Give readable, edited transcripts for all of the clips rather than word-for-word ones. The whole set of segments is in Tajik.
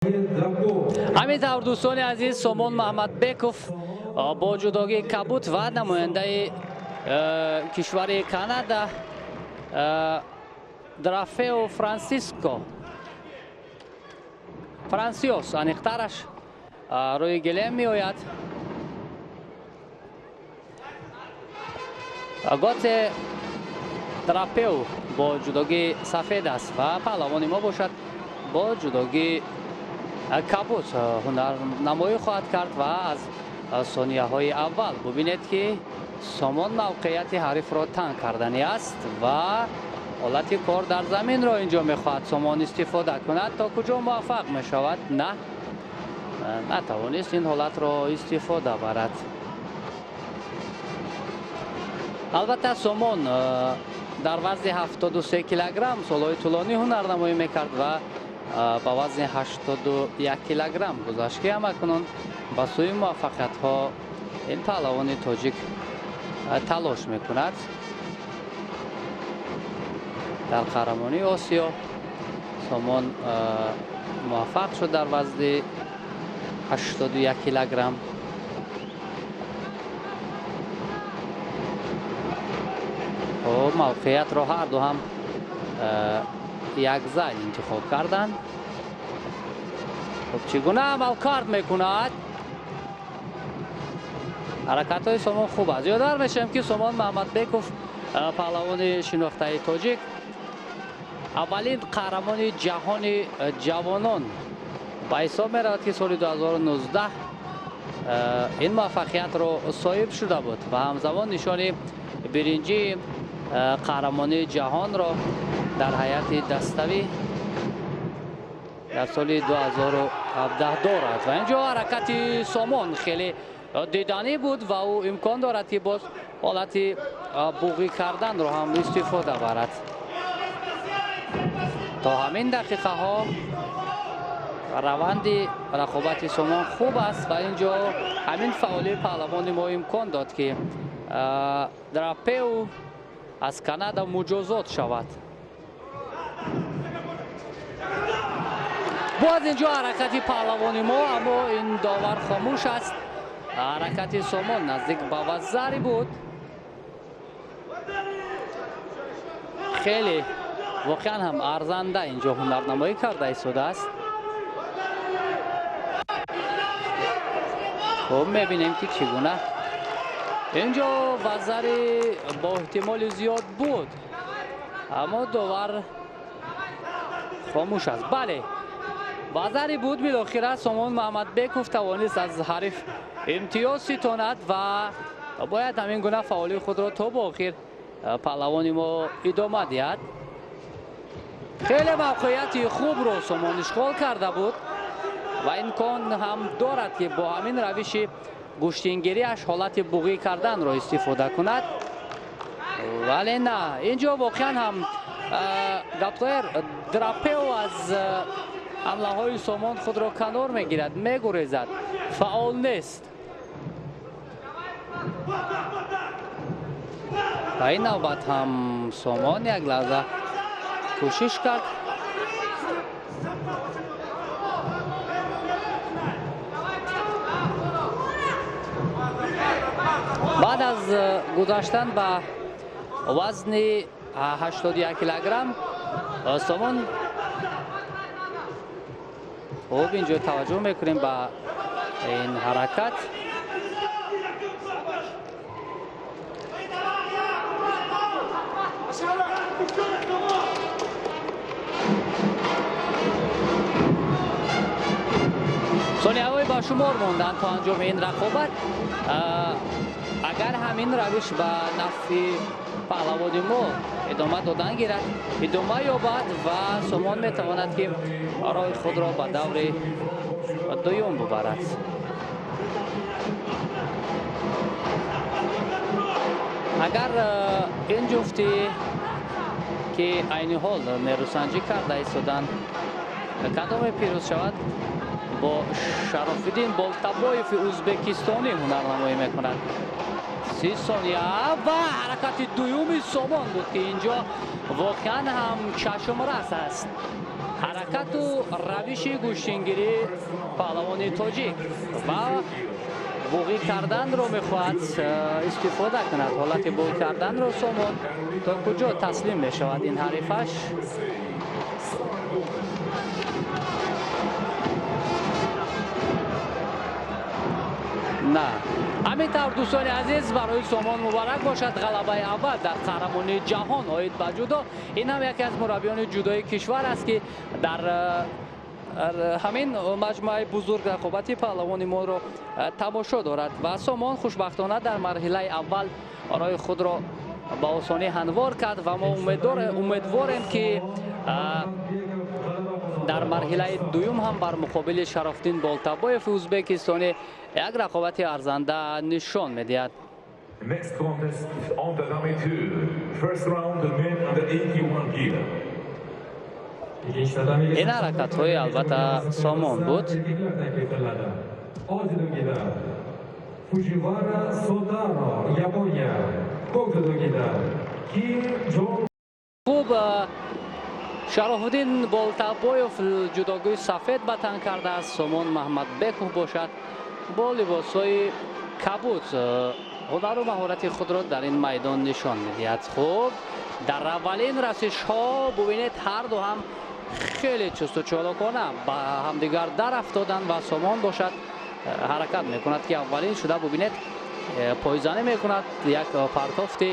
Ҳамин тавр, дӯстони азиз, Сомон Маҳмадбеков бо ҷудогии кабут ва намояндаи кишвари Канада Драфео Франсиско Франсиос, аниқтараш, рӯи гилем меояд. Готе Драпеу бо ҷудогии сафед аст ва паҳлавони мо бошад, бо ҷудогии кабут ҳунарнамоӣ хоҳад кард. Ва аз сонияҳои аввал бубинед, ки Сомон мавқеияти ҳарифро танг кардани аст ва ҳолати кор дар заминро инҷо мехоҳад Сомон истифода кунад. То куҷо муваффақ мешавад? На, натавонист ин ҳолатро истифода барад. Албатта, Сомон дар вазни 73 килограмм солҳои тӯлонӣ ҳунарнамоӣ мекард ва ба вазни 81 килограмм гузашт, ки ҳамакунун ба сӯи муваффақиятҳо ин паҳлавони тоҷик талош мекунад. Дар қаҳрамонии Осиё Сомон муваффақ шуд дар вазни 81 килограмм. Хуб, мавқеиятро ҳарду ҳам як зайл интихоб карданд. Хуб, чӣ гуна амалкард мекунад? Ҳаракатҳои Сомон хуб аст. Ёдовар мешавем, ки Сомон Маҳмадбеков, паҳлавони шинохтаи тоҷик, аввалин қаҳрамони ҷаҳони ҷавонон ба ҳисоб меравад, ки соли 2019 ин муваффақиятро соҳиб шуда буд ва ҳамзамон нишони биринҷии қаҳрамонии ҷаҳонро дар ҳайати даставӣ дар соли 2017 дорад. Ва инҷо ҳаракати Сомон хеле диданӣ буд ва ӯ имкон дорад, ки боз ҳолати буғӣ карданро ҳам истифода барад. То ҳамин дақиқаҳо раванди рақобати Сомон хуб аст ва инҷо ҳамин фаъолии паҳлавони мо имкон дод, ки Драпеу аз Канада муҷозот шавад. Боз инҷо ҳаракати паҳлавони мо, аммо ин довар хомӯш аст. Ҳаракати Сомон наздик ба вазари буд. Хеле воқеан ҳам арзанда инҷо ҳунарнамоӣ карда истодааст. Хуб, мебинем, ки чӣ гуна инҷо вазари бо эҳтимоли зиёд буд, аммо довар хомӯш аст. Бале, вазари буд. Билохира Сомон Маҳмадбеков тавонист аз ҳариф имтиёз ситонад ва бояд ҳамин гуна фаъолии худро то ба охир паҳлавони мо идома диҳад. Хеле мавқеияти хубро Сомон ишғол карда буд ва имкон ҳам дорад, ки бо ҳамин равиши гӯштингириаш ҳолати буғӣ карданро истифода кунад, вале на, инҷо воқеан ҳам Гаплер Драпео аз ҳамлаҳои Сомон худро канор мегирад, мегурезад, фаъол нест. Ва ин навбат ҳам Сомон як лаҳза кӯшиш кард. Баъд аз гузаштан ба вазни 81 килограмм Сомон, хуб, инҷо таваҷҷӯҳ мекунем ба ин ҳаракат. Сонияҳои ба шумор монданд то анҷоми ин рақобат. Агар ҳамин равиш ба нафъи паҳлавони мо идома додан гирад, идома ёбад ва Сомон метавонад, ки роҳи худро ба даври дуюм бубарад. Агар ин ҷуфти, ки айни ҳол нерӯсанҷӣ карда истоданд, кадоме пирӯз шавад, бо Шарофиддин Болтабоеви ӯзбекистонӣ ҳунарнамоӣ мекунад. 30 сония ва ҳаракати дуюми Сомон буд, ки инҷо воқеан ҳам чашмрас аст. Ҳаракату равиши гӯштингирии паҳлавони тоҷик ва буғӣ карданро мехоҳад истифода кунад. Ҳолати буғӣ карданро Сомон то куҷо таслим мешавад ин ҳарифаш? На. Ҳамин тавр, дӯстони азиз, барои Сомон муборак бошад ғалабаи аввал дар қаҳрамонии ҷаҳон оид ба ҷудо. Ин ҳам яке аз мураббиёни ҷудои кишвар аст, ки дар ҳамин маҷмӯаи бузург рақобати паҳлавони моро тамошо дорад ва Сомон хушбахтона дар марҳилаи аввал роҳи худро ба осонӣ ҳамвор кард ва мо умедворем, ки дар марҳилаи дуюм ҳам бар муқобили Шарофиддин Болтабоев ӯзбекистонӣ як рақобати арзанда нишон медиҳад. Next contest on tatami 2. First round, men under 81 kilo. Ин ҳаракатҳои албатта Сомон буд. Fujiwara Sotaro, Япония. Ko'k Kim Jong Хуб, Шарофуддин Болтабоев ҷудогӯи сафед ба тан кардааст. Сомон Маҳмадбеков бошад бо либосҳои кабуд ҳунару маҳорати худро дар ин майдон нишон медиҳад. Хуб, дар аввалин расишҳо бубинед, ҳар ду ҳам хеле чусту чолокона ба ҳамдигар дарафтоданд ва Сомон бошад ҳаракат мекунад, ки аввалин шуда, бубинед, пойзанӣ мекунад, як партофти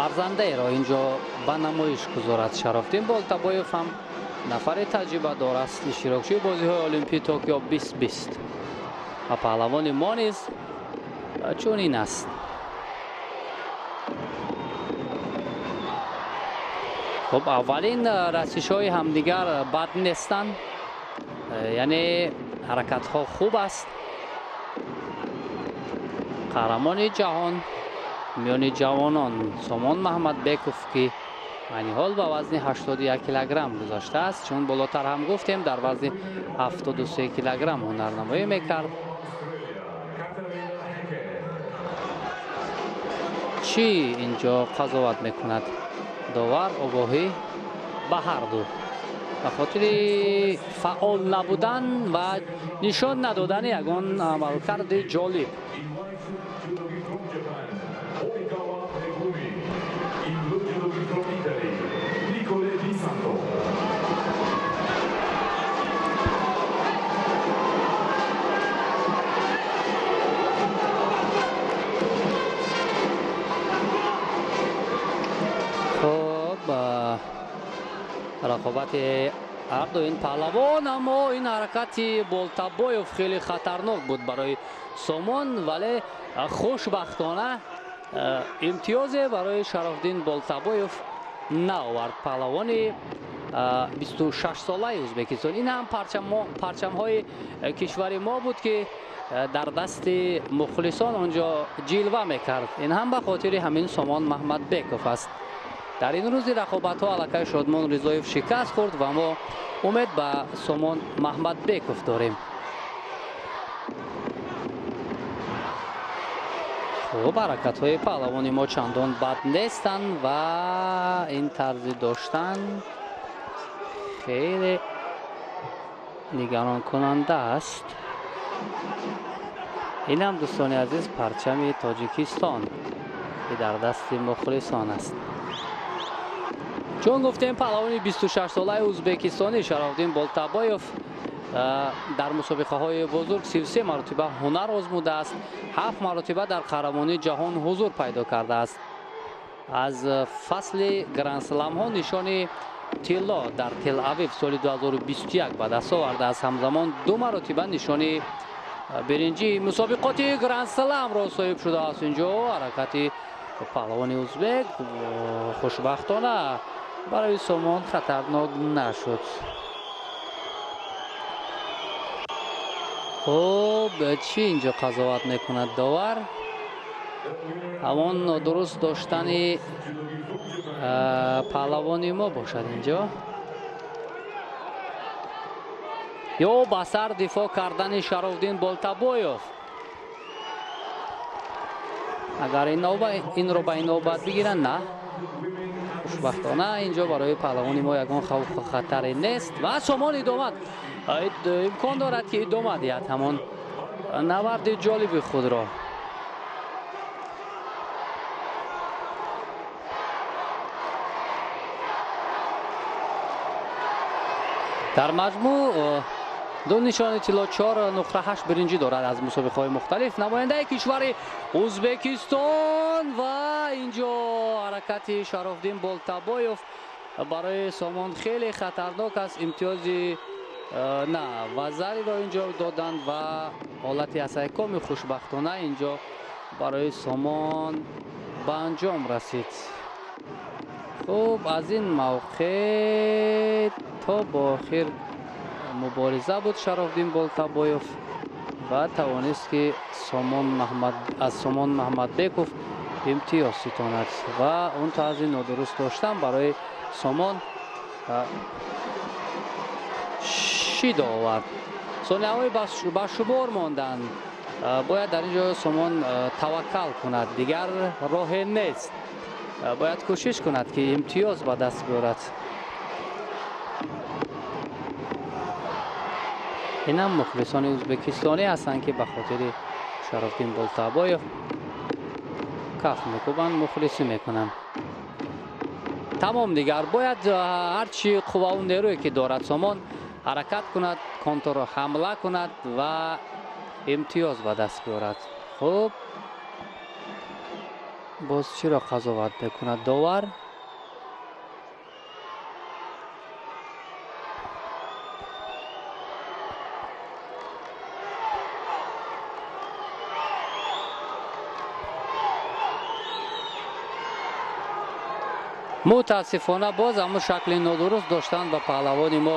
арзандаеро инҷо ба намоиш гузорад. Шарофиддин Болтабоев ҳам нафари таҷрибадор аст, иштирокчии бозиҳои Олимпии Токио 2020 ва паҳлавони мо низ чунин аст. Хуб, аввалин расишҳои ҳамдигар бад нестанд, яъне ҳаракатҳо хуб аст. Қаҳрамони ҷаҳон миёни ҷавонон Сомон Маҳмадбеков, ки айни ҳол ба вазни 81 килограмм гузаштааст, чун болотар ҳам гуфтем, дар вазни 73 килограмм ҳунарнамоӣ мекард. Чӣ инҷо қазоват мекунад довар? Огоҳӣ ба ҳар ду ба хотири фаъол набудан ва нишон надодани ягон амалкарди ҷолиб. Oikawa Megumi. In blue judogi from Italy, Nicole Di Santo. Хуб, рақобати ҳарду ин паҳлавон, аммо ин ҳаракати Болтабоев хеле хатарнок буд барои Сомон, вале хушбахтона имтиёзе барои Шарофиддин Болтабоев наовард паҳлавони 26-солаи Ӯзбекистон. Ин ҳам парчамҳои кишвари мо буд, ки дар дасти мухлисон онҷо ҷилва мекард. Ин ҳам ба хотири ҳамин Сомон Маҳмадбеков аст. Дар ин рӯзи рақобатҳо аллакай Шодмон Ризоев шикаст хӯрд ва мо умед ба Сомон Маҳмадбеков дорем. Хуб, ҳаракатҳои паҳлавони мо чандон бад нестанд ва ин тарзи доштан хеле нигаронкунанда аст. Инам, дӯстони азиз, парчами Тоҷикистон, ки дар дасти мухлисон аст. Чун гуфтем, паҳлавони 26-солаи ӯзбекистонӣ Шарофиддин Болтабоев дар мусобиқаҳои бузург 33 маротиба ҳунар озмудааст, 7 маротиба дар қаҳрамонии ҷаҳон ҳузур пайдо кардааст. Аз фасли грандсламҳо нишони тилло дар Тел-Авив соли 2021 ба даст овардааст. Ҳамзамон 2 маротиба нишони биринҷии мусобиқоти грандсламро соҳиб шудааст. Инҷо ҳаракати паҳлавони ӯзбек хушбахтона барои Сомон хатарнок нашуд. Хуб, чӣ инҷо қазоват мекунад довар? Ҳамон нодуруст доштани паҳлавони мо бошад инҷо, ё ба сар дифоъ кардани Шарофиддин Болтабоев. Агар инро ба ин навбат бигиранд, на. Хушбахтона инҷо барои паҳлавони мо ягон хавфу хатаре нест ва Сомон идома имкон дорад, ки идома диҳад ҳамон наварди ҷолиби худро. Дар маҷмӯъ 2 нишони тилло, 4 нуқра, 8 биринҷӣ дорад аз мусобиқаҳои мухталиф намояндаи кишвари Ӯзбекистон. Ва инҷо ҳаракати Шарофдин Болтабоев барои Сомон хеле хатарнок аст. Имтиёзи на вазариро инҷо доданд ва ҳолати асайкоми хушбахтона инҷо барои Сомон ба анҷом расид. Хуб, аз ин мавқеъ то бо охир мубориза буд Шарофдин Болтабоев ва тавонист, ки аз Сомон Маҳмадбеков имтиёз ситонад ва он тарзи нодуруст доштан барои Сомон шид овард. Сонияҳои ба шумор монданд. Бояд дар ин ҷо Сомон таваккал кунад, дигар роҳе нест. Бояд кӯшиш кунад, ки имтиёз ба даст биёрад. Инам мухлисони ӯзбекистонӣ ҳастанд, ки ба хотири Шарофдин Болтабоев каф мекӯбанд, мухлисӣ мекунанд. Тамом, дигар бояд ҳарчи қувваву нерӯе ки дорад Сомон ҳаракат кунад, контрро ҳамла кунад ва имтиёз ба даст биёрад. Хуб, боз чиро қазоват мекунад довар? Мутаассифона боз ҳамун шакли нодуруст доштанд ба паҳлавони мо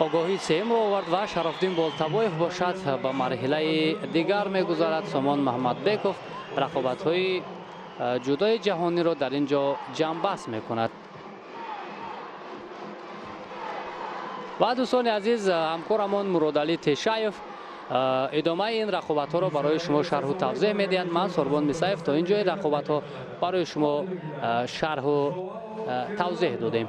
огоҳии сеюмро овард ва Шарофдин Болтабоев бошад ба марҳилаи дигар мегузарад. Сомон Маҳмадбеков рақобатҳои ҷудои ҷаҳониро дар ин ҷо ҷамъбаст мекунад. Ва дӯстони азиз, ҳамкорамон Муродалӣ Тешаев идомаи ин рақобатҳоро барои шумо шарҳу тавзеҳ медиҳад. Ман Сорбон Мисаев то ин ҷои рақобатҳо барои шумо шарҳу тавзеҳ додем.